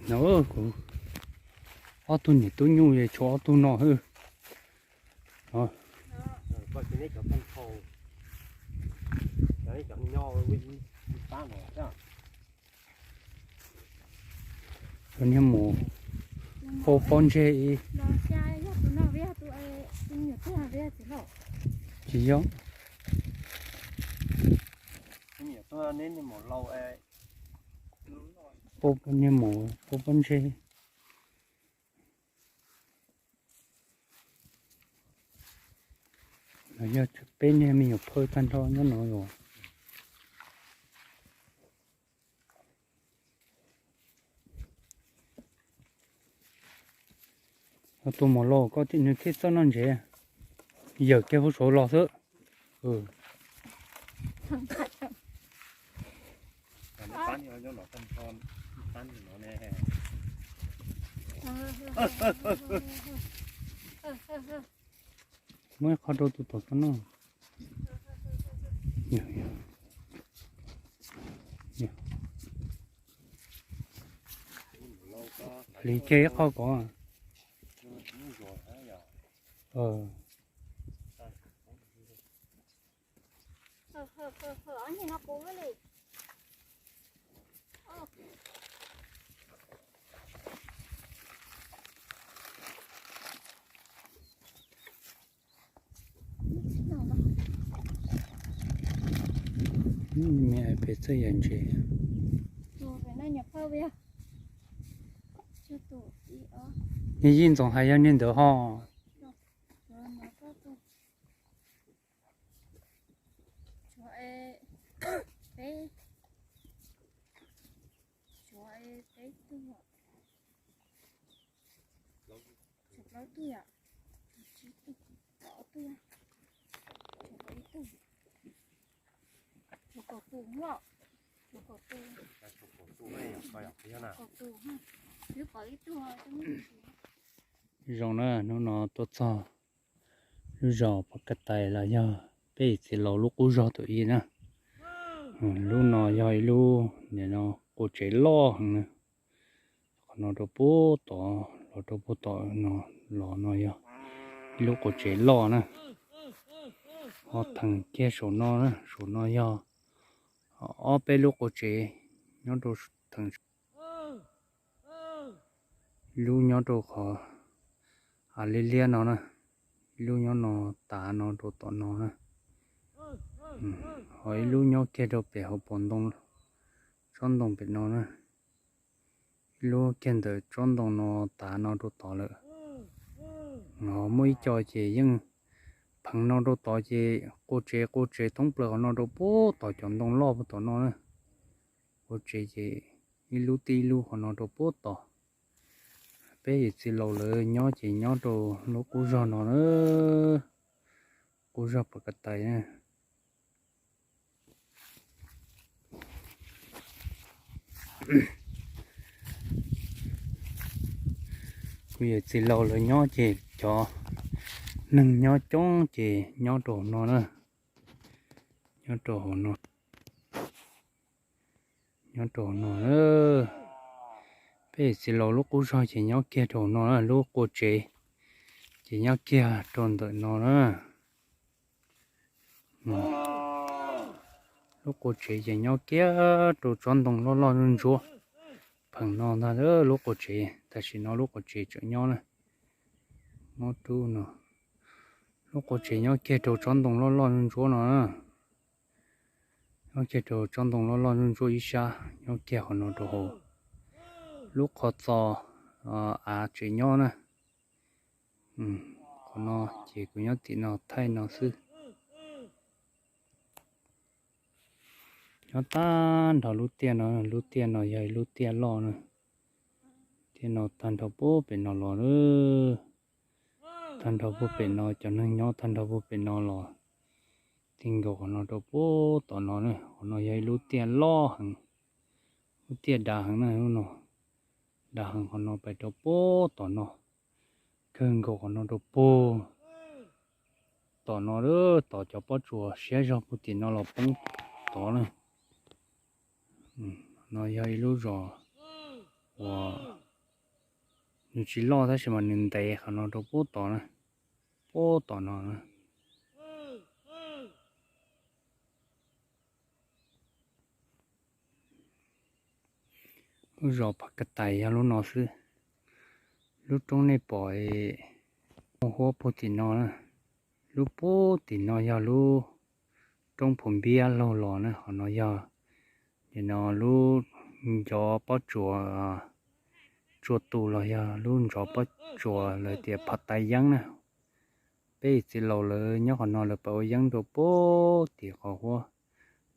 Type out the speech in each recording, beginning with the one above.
No, kuv ob tug niam tub nyuj es tshuav ob tug no xwb. Cov niag mus pau pob ntseg ib. Tsis yog. Niag mus pau pob ntseg. Los yog peb niag me nyuam phawj tag nrho nyob no los. Tus mos laus koj tim nws thiaj txawj noj ntsev, yawm kiag hauv saud los xwb. Muab ib qho rau tus tom toj no. Hliv kiag ib qho kom. Me pem txawj yam ntses. Niag Yij Ntxoov hais yog niag ntawd ho. Zoo na, hnub no tuaj txog lub zos Pov Ka Tais los yog peb txiv laus lub qub zog tus ib na. Lub no yog ib lub nim no qua tsev loj heev na. Qhov no rau puag tod los rau puag tom no los no yog ib lub qua tsev loj na. Ho theem kiag saum no na, saum no yog ob peb lub qua tsev nyob rau theem. Ib lub nyob rau qhov av liab liab no na, ib lub nyob no tav no rau tom no na. Ho ib lub nyob kiag rau pem hauv paus ntoo, tsob ntoo pem no na. Ib lub kiag ntawm tsob ntoo no tav no rau tod lawm. Ho muaj ib co ces yeej pheev no rau tod ces qua tsev qua tsev thoob plaws qhov no rau puag tom cov ntoo loj puag tom no na. Qua tsev ces ib lub tib ib lub qhov no rau puag tod. Peb yawm txiv laus lawv nyob ces nyob rau lub qub zog no na, qub zog Pov Ka Tais na. Kuv yawm txiv laus lawv nyob ces cov neeg nyob coob ces nyob rau hauv no na, nyob rau hauv no, nyob rau hauv no. Peb yawm txiv laus lub qub zog ces nyob kiag rau hauv no, lub qua tsev ces nyob kiag rau ntawm no na. Lub qua tsev ces nyob kiag rau tsob ntoo loj loj ntsuab ntsuab pheem no ntag. Lub qua tsev tam sim no lub qua tsev tseem nyob na. Mob rub no, lub qua tsev nyob kiag rau tsob ntoo loj loj ntsuab ntsuab no na. Nyob kiag rau tsob ntoo loj loj ntsuab ntsuab ib sab, nyob kiag qhov no rau hauv. Lub qhov txos av tseem nyob na. Qhov no ces kuv nyob tim no thaij no xwb. Nyob tag nrho lub tiaj no, lub tiaj no yog ib lub tiaj loj na. Tiaj no tag nrho puag pem no los, tag nrho puag pem no, cov neeg nyob tag nrho puag pem no los, ti nkaus qhov no rau puag tom no na. Qhov no yog ib lub tiaj loj heev, lub tiaj dav heev na, lub no dav heev. Qhov no pais rau puag tom no, kawg nkaus qhov no rau puag tom no, tom cov pob tsuas siab zog puag tim no los poob tod na. No yog ib lub zos uas Nws tsis loj tab sis mas nws ntev qhov no rau pub tom na, pub tom no na. Lub zos Phav Ka Tais yog lub no xwb. Lub roob nej pom muaj huab puag tim no na. Lub puag tim no yog lub roob Phu Npiab laug los na, qhov no yog, nim no lub ncov pob tsuas, tsua tu los yog lub ncov pob tsuas lawv tias Phav Tais Yeeb na. Peb txiv laus lawv nyob qhov no lawv pab ua yeeb rau puag tim qhov huab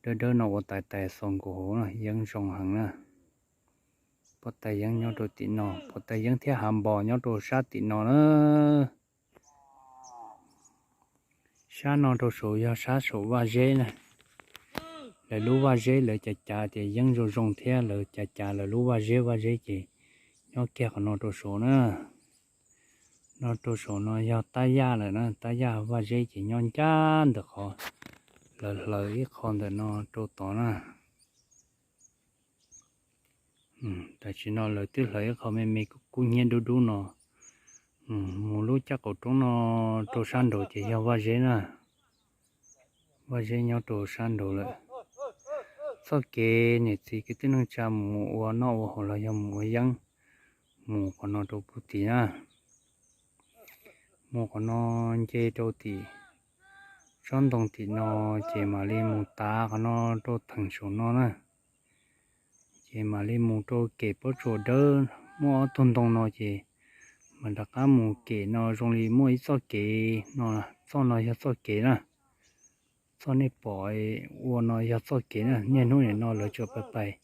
dawb dawb no ua tais tais xaus nkaus hauv na, yeeb zoo heev na. Phav Tais Yeeb nyob rau tim no, Phav Tais Yeeb thiab Hav Npos nyob rau sab tim no na. Sab no rau saud yog sab saum Vaj Zeb na. Lawv lub Vaj Zeb lawv cav cav tias yeeb zoo zoo thiab lawv cav cav lawv lub Vaj Zeb, Vaj Zeb ces nyob kiag qhov no rau saud na. No rau saum no yog Tab Yaj lawm na, Tab Yaj Vaj Zeb ces nyob ncaj ntawm qhov lawv hlawv ib qho ntawm no rau tod na. Tam sim no lawv twb hlawv ib qho me me kub hnyiab dub dub no mus lub caj qaum roob no rau sab nraud ces yog Vaj Zeb na. Vaj Zeb nyob rau sab nraud lawm. Txoj kev niam txiv kwv tij neej tsa mus ua noj ua haus los yog mus ua yeeb mus qhov no rau puag tim na. Mus qhov no nce rau tim tsob ntoo tim no ces mam li mus tav qhov no rau theem saum no na. Ces mam li mus rau kem pob tsuas dawb muaj ob tug ntoo no ces mam rov qab mus kem no zoo li muaj ib txoj kev no, txoj no yog txoj kev na. Txoj nej pom ua no yog txoj kev na, niaj hnub nim no lawv tsuas pais pais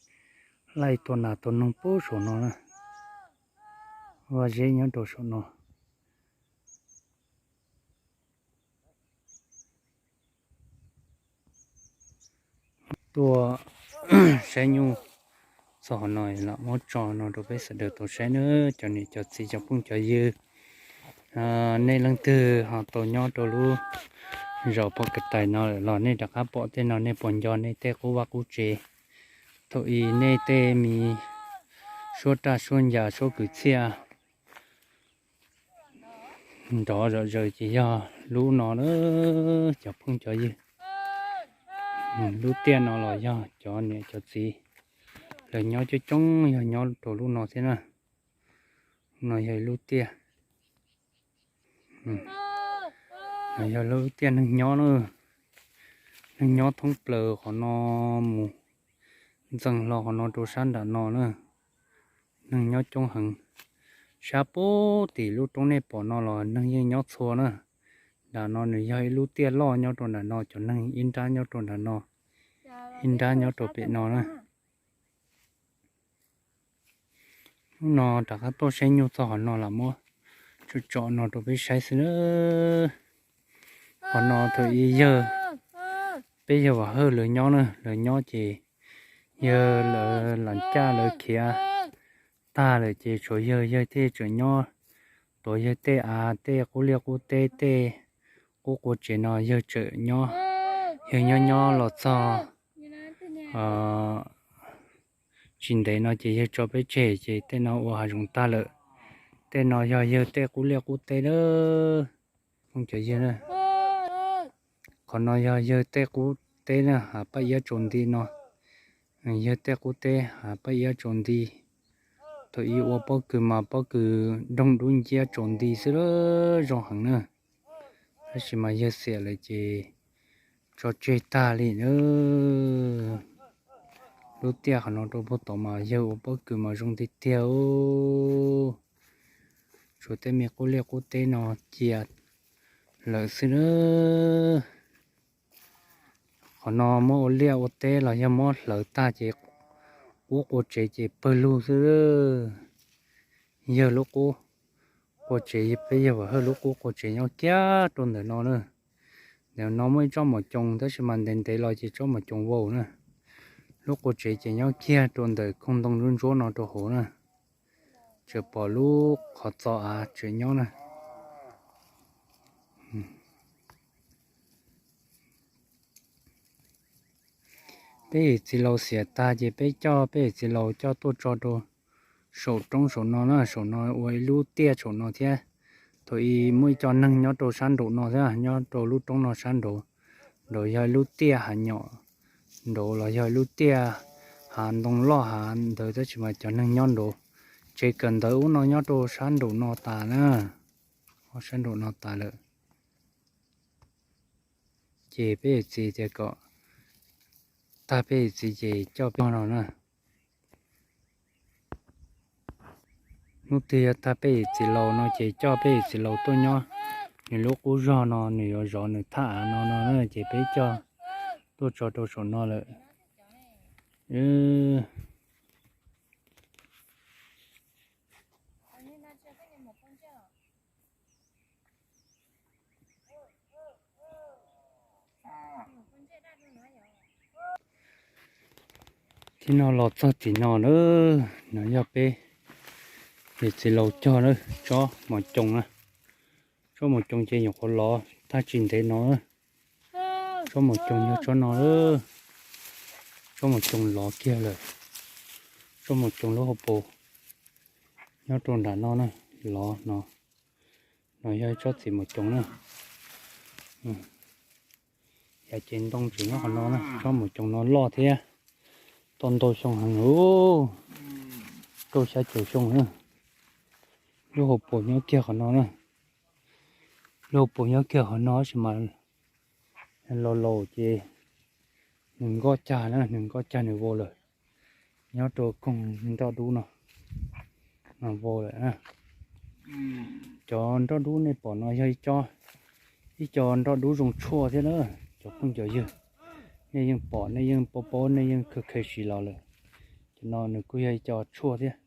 laij tua nas tua noog puag saum no na. Vaj Zeb nyob rau saum no. Tuaj saib nyuj txog qhov no los muab tso no rau peb sawv daws tau saib na, cov niam cov txiv cov phooj cov ywg. Nej leej twg ho tau nyob rau lub zos Phav Ka Tais no lawm los nej rov qab pom tej no nej puas nco nej tej qub vaj qub tsev, thaum ub nej tej me suab raj suab ncas suab kwv txhiaj nrov zom zaws ces yog lub no na, cov phooj cov ywg. Lub tiaj no los yog cov niam cov txiv lawv nyob coob coob yog nyob rau lub no thiab na. No yog ib lub tiaj, no yog lub tiaj neeg nyob na. Neeg nyob thoob plaws qhov no mus ntxees hlo qhov no rau sab nram no na. Neeg nyob coob heev. Sab puag tim lub roob nej pom no los neeg yeej nyob txhua na. Nram no nws yog ib lub tiaj loj nyob rau nram no, cov neeg ib nrab nyob rau nram no, ib nrab nyob rau pem no na. Hnub no rov qab tuaj saib nyuj txog qhov no los muab tso tso no rau peb saib xwb na. Qhov no thaum ub yawg, peb yawg Vam Hawj lawv nyob na, lawv nyob ces yawg lawv lam caj lawv khiav tag lawm ces tshuav yawg, yawg thiaj tseem nyob tuav yawg tej av tej qub liaj qub teb tej qub qua tsev no yawg tseem nyob. Yawg nyob nyob los txog tsis ntev no ces yawg tso peb tseg ces tej no ua hav zoov tag lawm. Tej no yog yawg tej qub liaj qub teb lawm. Cov yawg, qhov no yog yawg tej qub teb na, hav paj iab tsaus nti no. Yawg tej qub teb hav paj iab tsaus nti. Thaum ub ua pob kws mas pob kws doog dub nciab tsaus nti xwb, zoo heev na. Tab sis mas yawg xiam lawm ces tso tseg tag li na. Lub tiaj qhov no rau puag tod mas yawg ua pob kws mas zoo tiag tiag. Tshuav tej me qub liaj qub teb no cia lawm xwb na. Qhov no muab ua liaj ua teb los yog muab hlawv tag ces qub qua tsev ces pawg lug xwb. Yawg lub qub qua tsev, peb yawg Vam Hawj lub qub qua tsev nyob kiag rau ntawm no na. Ntawm no muaj ib tsob mom coos tab sis mas ntev ntev los ces tsob mom coos vau na. Lub qua tsev ces nyob kiag rau ntawm khoom ntoo ntsuab ntsuab no rau hauv na. Tseem pom lub qhov txos av tseem nyob na. Peb yawm txiv laus xiam tag ces peb coj peb yawm txiv laus coj tuaj tso rau Saum roob saum no na, saum no ua ib lub tiaj saum no thiab. Thaum ub muaj ib co neeg nyob rau sab nraum no thiab, nyob rau lub roob no sab nraud. Nraud yog ib lub tiaj hav nyom, nraud los yog ib lub tiaj hav ntoo loj hav ntawd, tab sis mas cov neeg nyob nraud. Tsev kawm ntawv ub no nyob rau sab nraum no tas na, sab nraum no tas lawm. Ces peb yawm txiv tias kom tag peb yawm txiv ces coj peb no na. Hnub twg yog tag peb yawm txiv laus no ces coj peb yawm txiv laus tuaj nyob nws lub qub zog no, nws yuav zov nws thaj av no no na, ces peb coj tuaj tso rau saum no lawm. Tim no los txog tim no na, no yog peb yawm txiv laus cog na, tsob mos coos na. Tsob mos coos ces nyuam qhuav lov tag tsis ntev no. Tsob mos coos yog tsob no, tsob mos coos lov kiag lawm. Tsob mos coos lub hauv paus nyob rau nram no na, lov no. No yog tsob txiv mos coos na. Yav cev ntoo tseem nyob qhov no na, tsob mos coos no loj thiab, tau ntau xyoo heev, rau xya caum xyoo na. Lub hauv paus nyob kiag qhov no na, lub hauv paus nyob kiag qhov no tab sis mas laus laus ces nws nkoj cag na, nws nkoj cag nws vau lawm. Nyob rau koog nroj dub no, vau lawm. Cov nroj dub nej pom no yog ib co nroj dub zoo tshuaj thiab na, cov phooj cov ywg. Nej yeej pom, nej yeej paub paub, nej yeej khaws khaws siv los lawm. Cov no nws kuj yog ib co tshuaj thiab.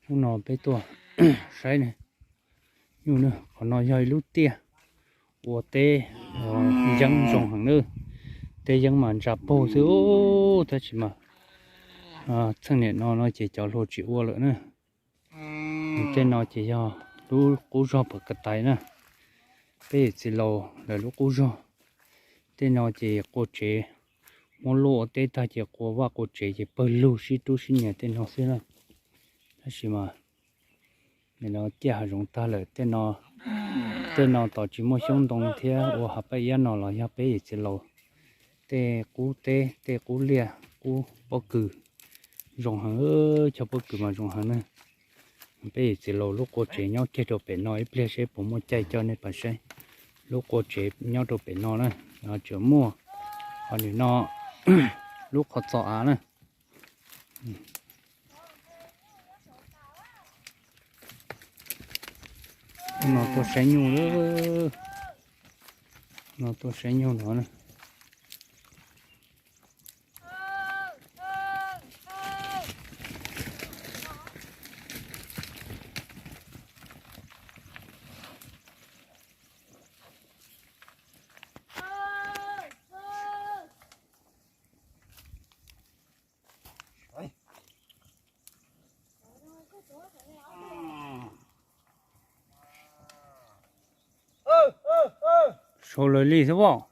Hnub no peb tuaj saib ne, nyuj na, qhov no yog ib lub tiaj ua teb yeeb zoo heev na. Teb yeeb mas ntsa paug xwb, tab sis mas txheej niam no no ces cov hluas tsis ua lawm na. Tej no ces yog lub qub zog Pam Ka Tais na, peb yawm txiv laus lawv lub qub zog. Tej no ces qua tsev, muab luaj ua teb tag ces qua vaj qua tsev ces pawg lug sib rub sib nyias tej no xwb na. Tab sis mas nws los ciaj hav zoov tag lawm. Tej no, tej no tos tsis muaj xyoob ntoo thiab ua hav paj iab no los yog peb yawm txiv laus tej qub teb, tej qub liaj, qub pob kws zoo heev, cog pob kws mas zoo heev na. Peb yawm txiv laus lub qua tsev nyob kiag rau pem no, ib pliag seb puas muaj caij coj nej pais saib lub qua tsev nyob rau pem no na. Tseem muaj qhov nim no lub qhov txos av na. No tuaj saib nyuj, no tuaj saib nyuj no na. Sau lawv li xwb as.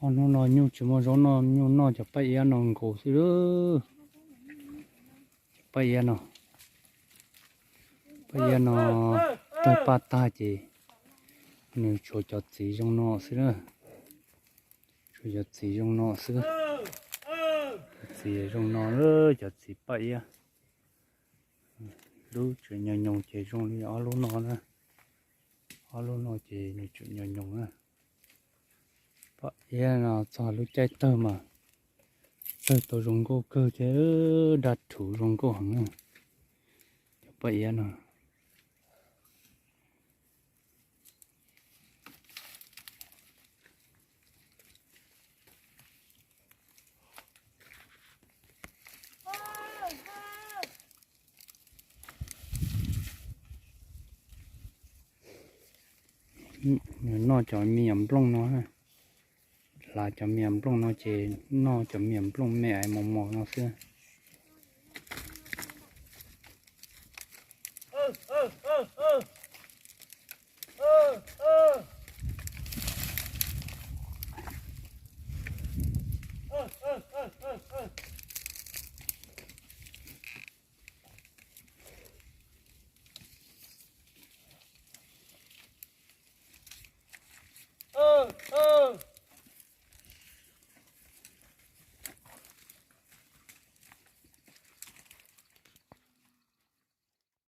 Ob hnub no nyuj tsis muaj zaub noj, nyuj noj cov paj iab no nkaus xwb lawm. Cov paj iab no, paj iab no tawg paj tag ces nws tshuav cov txiv zoo no xwb na. Tshuav cov txiv zoo no xwb. Cov txiv zoo no, cov txiv paj iab. Lub tseem nyoos nyoos ces zoo li ob lub no na. Ob lub no ces nws tseem nyoos nyoos na. Paj iab no txog lub caij tawg mas tawg tau zoo nkauj kawg thiab, daj rhuv zoo nkauj heev na. Cov paj iab no. Nws noj cov me nyuam nplooj no, hlav cov me nyuam nplooj no ces noj cov me nyuam nplooj me aiv mos mos no xwb.